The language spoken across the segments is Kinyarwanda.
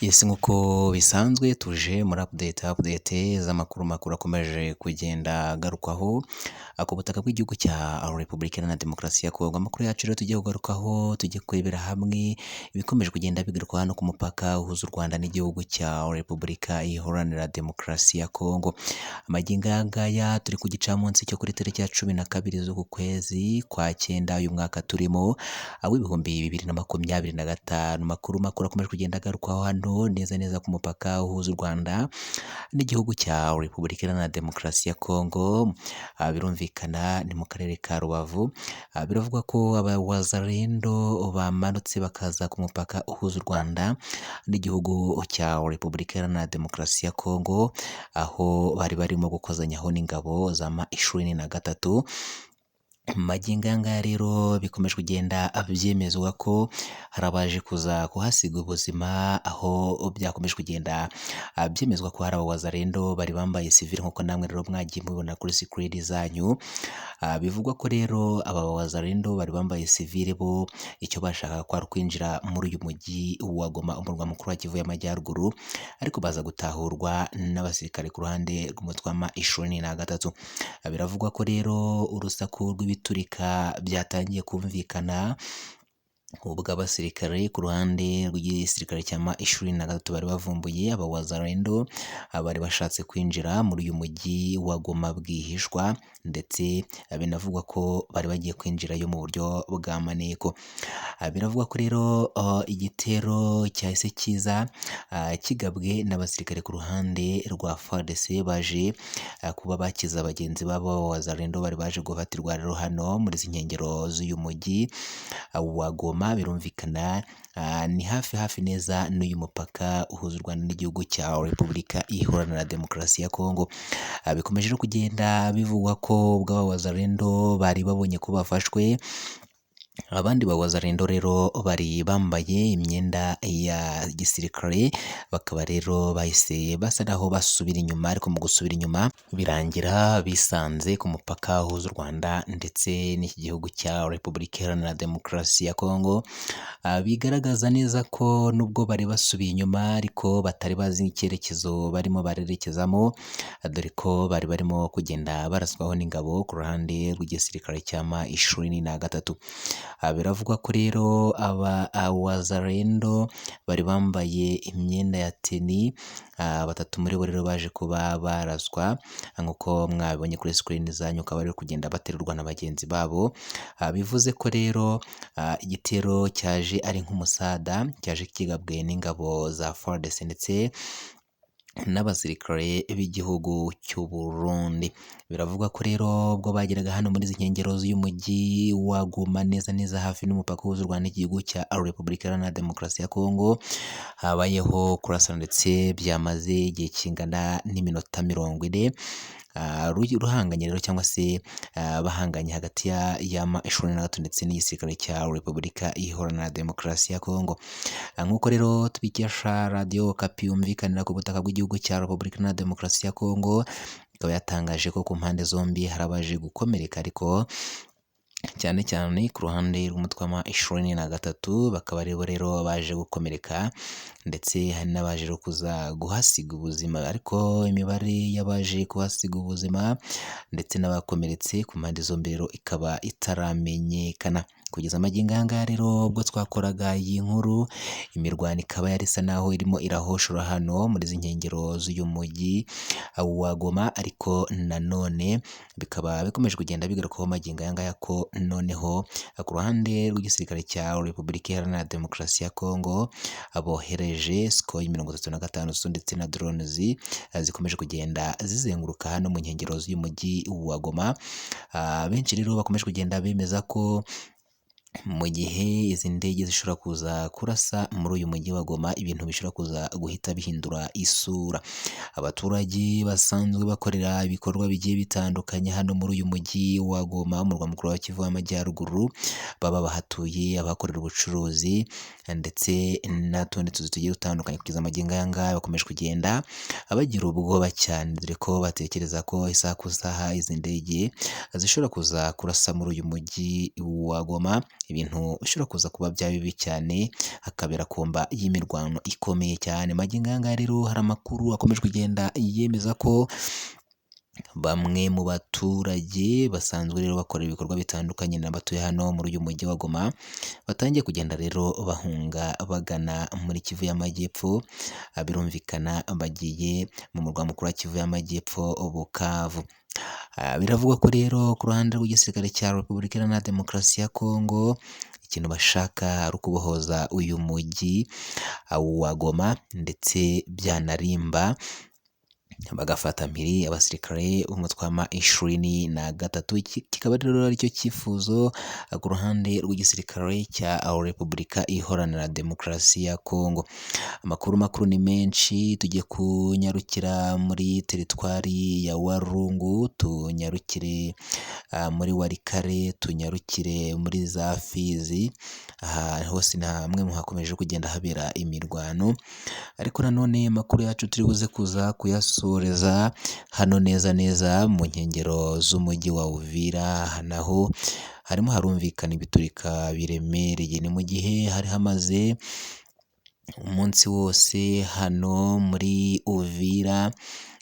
Yes, nk'uko bisanzwe tuje muri update z'amakuru makuru akomeje kugenda agarukwaho ku butaka bw'igihugu cya Repubulika Iharanira Demokarasi ya Kongo. Amakuru yacu rero tugiye kugarukaho, tugiye kurebera hamwe ibikomeje kugenda bigarukwa hano ku mupaka uhuza u Rwanda n'igihugu cya Repubulika Iharanira Demokarasi ya Kongo. Magingo aya ngaya turi ku gicamunsi cyo kuri tariki ya 12 z'uku kwezi kwa cyenda uyu mwaka turimo w'ibihumbi 2025. Amakuru makuru akomeje kugenda agarukwaho hano neza neza ku mupaka uhuza u Rwanda n'igihugu cya Repubulika Iharanira Demokarasi ya Kongo, birumvikana ni mu karere ka Rubavu. Biravugwa ko abawazalendo bamanutse bakaza ku mupaka uhuza u Rwanda n'igihugu cya Repubulika Iharanira Demokarasi ya Kongo, aho bari barimo gukozanyaho n'ingabo za M23. Magingo aya ngaya rero bikomeje kugenda byemezwa ko hari abaje kuza kuhasiga ubuzima, aho byakomeje kugenda byemezwa ko hari abawazalendo bari bambaye sivile nk'uko namwe rero mwagiye mubibona kuri sikirini zanyu. Bivugwa ko rero aba bawazalendo bari bambaye sivile bo icyo bashakaga kwari kwinjira muri uyu mujyi wa Goma, umurwa mukuru wa Kivu y'Amajyaruguru, ariko baza gutahurwa n'abasirikare ku ruhande rw'umutwe wa M23. Biravugwa ko rero urusaku rw'ibiturika byatangiye kumvikana ubwo abasirikare ku ruhande rw'igisirikare cya M23 bari bavumbuye abawazalendo bari bashatse kwinjira muri uyu mujyi wa Goma bwihishwa, ndetse binavugwa ko bari bagiye kwinjirayo mu buryo bwa maneko. Biravugwa ko rero igitero cyahise kiza kigabwe n'abasirikare ku ruhande rwa FARDC baje kuba bakiza bagenzi babo b'abawazalendo bari baje gufatirwa rero hano muri izi nkengero z'uyu mujyi wa Goma. Birumvikana ni hafi hafi neza n'uyu mupaka uhuza u Rwanda n'igihugu cya Repubulika Iharanira Demokarasi ya Kongo. Bikomeje no kugenda bivugwa ko ubwo abawazalendo bari babonye ko bafashwe, abandi bawazalendo rero bari bambaye imyenda ya gisirikare, bakaba rero bahise basa naho basubira inyuma, ariko mu gusubira inyuma birangira bisanze ku mupaka uhuza u Rwanda ndetse n'iki gihugu cya Repubulika Iharanira Demokarasi ya Kongo. Bigaragaza neza ko nubwo bari basubiye inyuma ariko batari bazi icyerekezo barimo barerekezamo, dore ko bari barimo kugenda baraswaho n'ingabo ku ruhande rw'igisirikare cya M23. Biravugwa ko rero aba wazalendo bari bambaye imyenda ya teni, batatu muri bo rero baje kuba baraswa nk'uko mwabibonye kuri sikirini zanyu, bakaba bari kugenda baterurwa na bagenzi babo. Bivuze ko rero igitero cyaje ari nk'umusada, cyaje kigabwe n'ingabo za FARDC ndetse n'abasirikare b'igihugu cy'u Burundi. Biravugwa ko rero ubwo bageraga hano muri izi nkengero z'uyu mujyi wa Goma neza neza hafi n'umupaka uhuza u Rwanda n'igihugu cya Repubulika Iharanira Demokarasi ya Kongo, habayeho kurasana ndetse byamaze igihe kingana n'iminota 40 ruhanganye rero cyangwa se bahanganye hagati ya M23 ndetse n'igisirikare cya Repubulika Iharanira Demokarasi ya Kongo. Nk'uko rero tubikesha Radio Okapi yumvikanira ku butaka bw'igihugu cya Repubulika Iharanira Demokarasi ya Kongo, ikaba yatangaje ko ku mpande zombi hari abaje gukomereka, ariko cyane cyane ku ruhande rw'umutwe wa M23 bakaba aribo rero baje gukomereka, ndetse hari n'abaje kuza guhasiga ubuzima, ariko imibare y'abaje kuhasiga ubuzima ndetse n'abakomeretse ku mpande zombi rero ikaba itaramenyekana. Kugeza magingo aya ngaya rero ubwo twakoraga iyi nkuru, imirwano ikaba yari isa naho irimo irahoshora hano muri izi nkengero z'uyu mujyi wa Goma, ariko nanone bikaba bikomeje kugenda bigarukwaho magingo aya ngaya ko noneho ku ruhande rw'igisirikare cya Repubulika Iharanira Demokarasi ya Kongo bohereje Sukhoi 35 ndetse na drones zikomeje kugenda zizenguruka hano mu nkengero z'uyu mujyi wa Goma. Benshi rero bakomeje kugenda bemeza ko mu gihe izi ndege zishobora kuza kurasa muri uyu mujyi wa Goma, ibintu bishobora kuza guhita bihindura isura. Abaturage basanzwe bakorera ibikorwa bigiye bitandukanye hano muri uyu mujyi wa Goma, umurwa mukuru wa Kivu y'Amajyaruguru, baba bahatuye, abahakorera ubucuruzi ndetse n'utundi tuzu tugiye dutandukanye, kugeza magingo aya ngaya bakomeje kugenda bagira ubwoba cyane, dore ko batekereza ko isaha ku isaha izi ndege zishobora kuza kurasa muri uyu mujyi wa Goma. Ibintu bishobora kuza kuba byaba bibi cyane, hakabera komba y'imirwano ikomeye cyane. Magingo aya ngaya rero hari amakuru akomeje kugenda yemeza ko bamwe mu baturage basanzwe rero bakora ibikorwa bitandukanye n'abatuye hano muri uyu mujyi wa Goma, batangiye kugenda rero bahunga bagana muri Kivu y'Amajyepfo, birumvikana bagiye mu murwa mukuru wa Kivu y'Amajyepfo Bukavu. Biravugwa ko rero ku ruhande rw'igisirikare cya Repubulika Iharanira Demokarasi ya Kongo, ikintu bashaka ari ukubohoza uyu mujyi wa Goma, ndetse byanarimba bagafata mpiri abasirikare b'umutwe wa M23. Iki kikaba rero aricyo cyifuzo ku ruhande rw'igisirikare cya Repubulika Iharanira Demokarasi ya Kongo. Amakuru makuru ni menshi, tugiye kunyarukira muri teritwari ya Warungu, tunyarukire muri Walikale, tunyarukire muri za Fizi, aha hose ni hamwe mu hakomeje kugenda habera imirwano, ariko nanone amakuru yacu turi buze kuza kuyasoreza hano neza neza mu nkengero z'umujyi wa Uvira, aha naho harimo harumvikana ibiturika biremereye. Ni mu gihe hari hamaze umunsi wose hano muri Uvira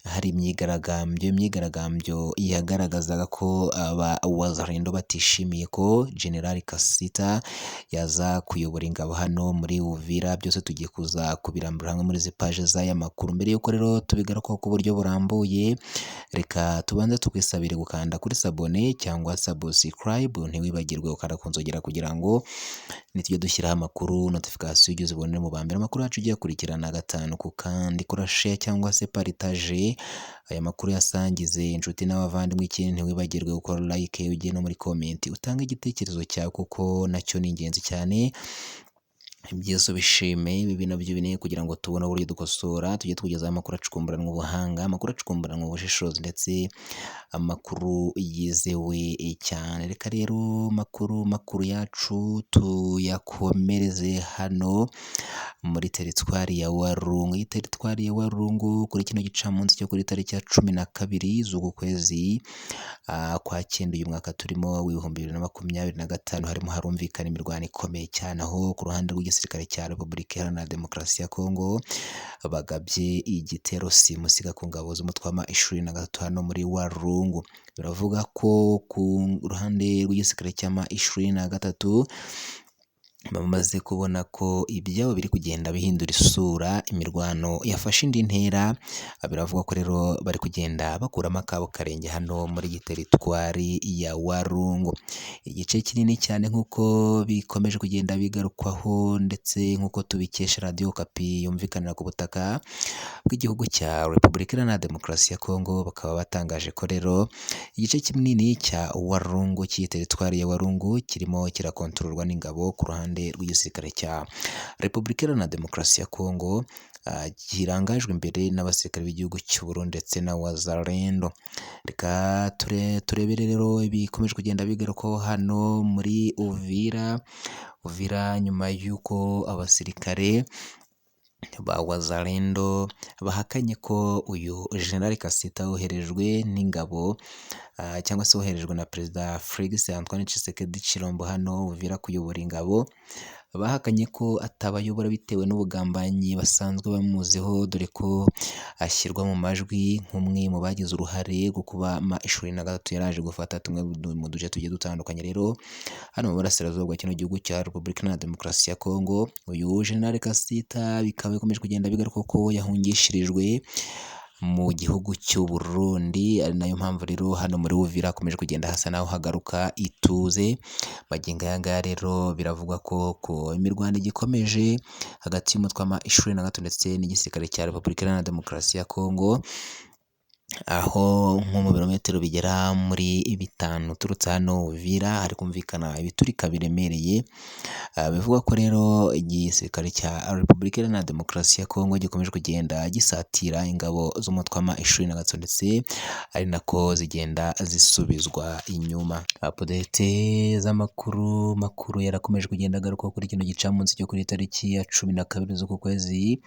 hari imyigaragambyo, imyigaragambyo yagaragazaga ko aba Wazalendo batishimiye ko General Kasita yaza kuyobora ingabo hano muri Uvira. Byose tugiye kuza kubirambura hamwe muri izi paje z'aya makuru. Mbere y'uko rero tubigarukaho ku buryo burambuye, reka tubanze tukwisabire gukanda kuri sabone cyangwa subscribe, ntiwibagirwe gukanda ku nzogera kugira ngo nitujya dushyiraho amakuru notification ujye uzibonere mu ba mbere. Amakuru yacu ugiye akurikirana gatanu ku kandi, kora share cyangwa se partage aya makuru yasangize inshuti n'abavandimwe. Ikindi ntiwibagirwe gukora like, ujye no muri comment utange igitekerezo cyawe kuko nacyo ni ingenzi cyane. Ibyiza ubishime, ibibi nabyo ubinenge kugira ngo tubone uburyo dukosora, tujye tukugezaho amakuru acukumburanwa ubuhanga, amakuru acukumburanwa ubushishozi ndetse amakuru yizewe cyane. Reka rero makuru makuru yacu tuyakomereze hano muri teritwari ya Warungu. Iyi teritwari ya Warungu kuri kino gicamunsi cyo kuri tariki ya 12 z'uku kwezi kwa cyenda uyu mwaka turimo w'2025, harimo harumvikana imirwano ikomeye cyane, aho ku ruhande rw'igisirikare cya Repubulika Iharanira Demokarasi ya Kongo bagabye igitero simusiga ku ngabo z'umutwe wa M23 hano muri Warungu. Biravuga ko ku ruhande rw'igisirikare cya M23 bamaze kubona ko ibyabo biri kugenda bihindura isura, imirwano yafashe indi ntera. Biravugwa ko rero bari kugenda bakuramo akabo karenge hano muri iyi teritwari ya Warungu. Igice kinini cyane nk'uko bikomeje kugenda bigarukwaho ndetse nk'uko tubikesha Radio Okapi yumvikanira ku butaka bw'igihugu cya Repubulika Iharanira Demokarasi ya Kongo, bakaba batangaje ko rero igice kinini cya Warungu cy'iyi teritwari ya Warungu kirimo kirakontororwa n'ingabo ku ruhande rw'igisirikare cya Repubulika Iharanira Demokarasi ya Kongo, kirangajwe imbere n'abasirikare b'igihugu cy'u Burundi ndetse na Wazalendo. Reka turebere rero ibikomeje kugenda bigarukwaho hano muri Uvira. Uvira nyuma y'uko abasirikare ba Wazalendo bahakanye ko uyu General Kasita woherejwe n'ingabo cyangwa se woherejwe na Perezida Felix Antoine Tshisekedi Tshilombo hano Uvira kuyobora ingabo, bahakanye ko atabayobora bitewe n'ubugambanyi basanzwe bamuziho, dore ko ashyirwa mu majwi nk'umwe mu bagize uruhare rwo kuba M23 yaraje gufata tumwe mu duce tugiye dutandukanye rero hano mu burasirazuba bwa kino gihugu cya Repubulika Iharanira Demokarasi ya Kongo. Uyu General Kasita bikaba bikomeje kugenda bigaruka ko yahungishirijwe mu gihugu cy'u Burundi, ari nayo mpamvu rero hano muri Uvira hakomeje kugenda hasa naho hagaruka ituze. Magingo aya ngaya rero biravugwa ko imirwano igikomeje hagati y'umutwe wa M23 ndetse n'igisirikare cya Repubulika Iharanira Demokarasi ya Kongo, aho nko mu birometero bigera muri 5 uturutse hano Uvira hari kumvikana ibiturika biremereye. Bivugwa ko rero igisirikare cya Repubulika Iharanira Demokarasi ya Kongo gikomeje kugenda gisatira ingabo z'umutwe wa M23 ndetse ari nako zigenda zisubizwa inyuma. Update z'amakuru makuru yarakomeje kugenda agaruka kuri kino gicamunsi cyo kuri tariki ya 12 z'uku kwezi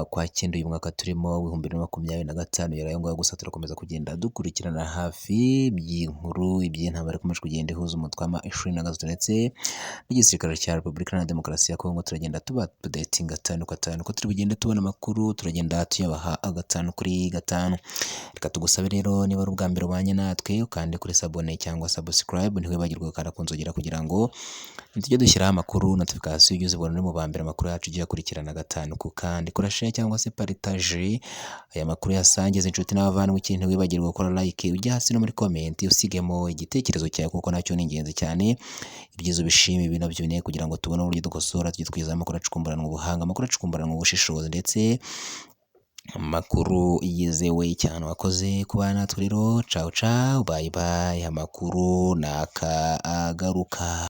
kwa cyenda uyu mwaka turimo 2025 yarayo ngayo. Gusa Sasa turakomeza kugenda dukurikirana hafi iby'inkuru, iby'intambara ikomeje kugenda ihuza umutwe wa M23 ndetse n'igisirikare cya Repubulika Iharanira Demokarasi ya Kongo. Turagenda tuba updating gatanu gatanu, ko turi bugende tubona amakuru turagenda tuyabaha gatanu kuri gatanu. Reka tugusabe rero, niba ari ubwa mbere ubanye natwe, ukande kuri s'abonner cyangwa subscribe, ntiwibagirwe gukanda ku nzogera kugira ngo tujye dushyiraho amakuru, notification ujye uzibona uri mu ba mbere, amakuru yacu ujye uyakurikirana gatanu ku kandi. Kora share cyangwa se partage aya makuru, yasangiza inshuti n'abavandimwe. Ikindi, ntiwibagirwe gukora like, ujye hasi no muri comment usigemo igitekerezo cyawe, kuko nacyo ni ingenzi cyane. Ibyiza ubishime, ibi nabyo bine kugira ngo tubone uburyo dukosora, tujye twiza amakuru acukumburanwa ubuhanga, amakuru acukumburanwa ubushishozi, ndetse amakuru yizewe cyane. Wakoze kubana natwe rero, ciao ciao, bye bye, amakuru nakagaruka.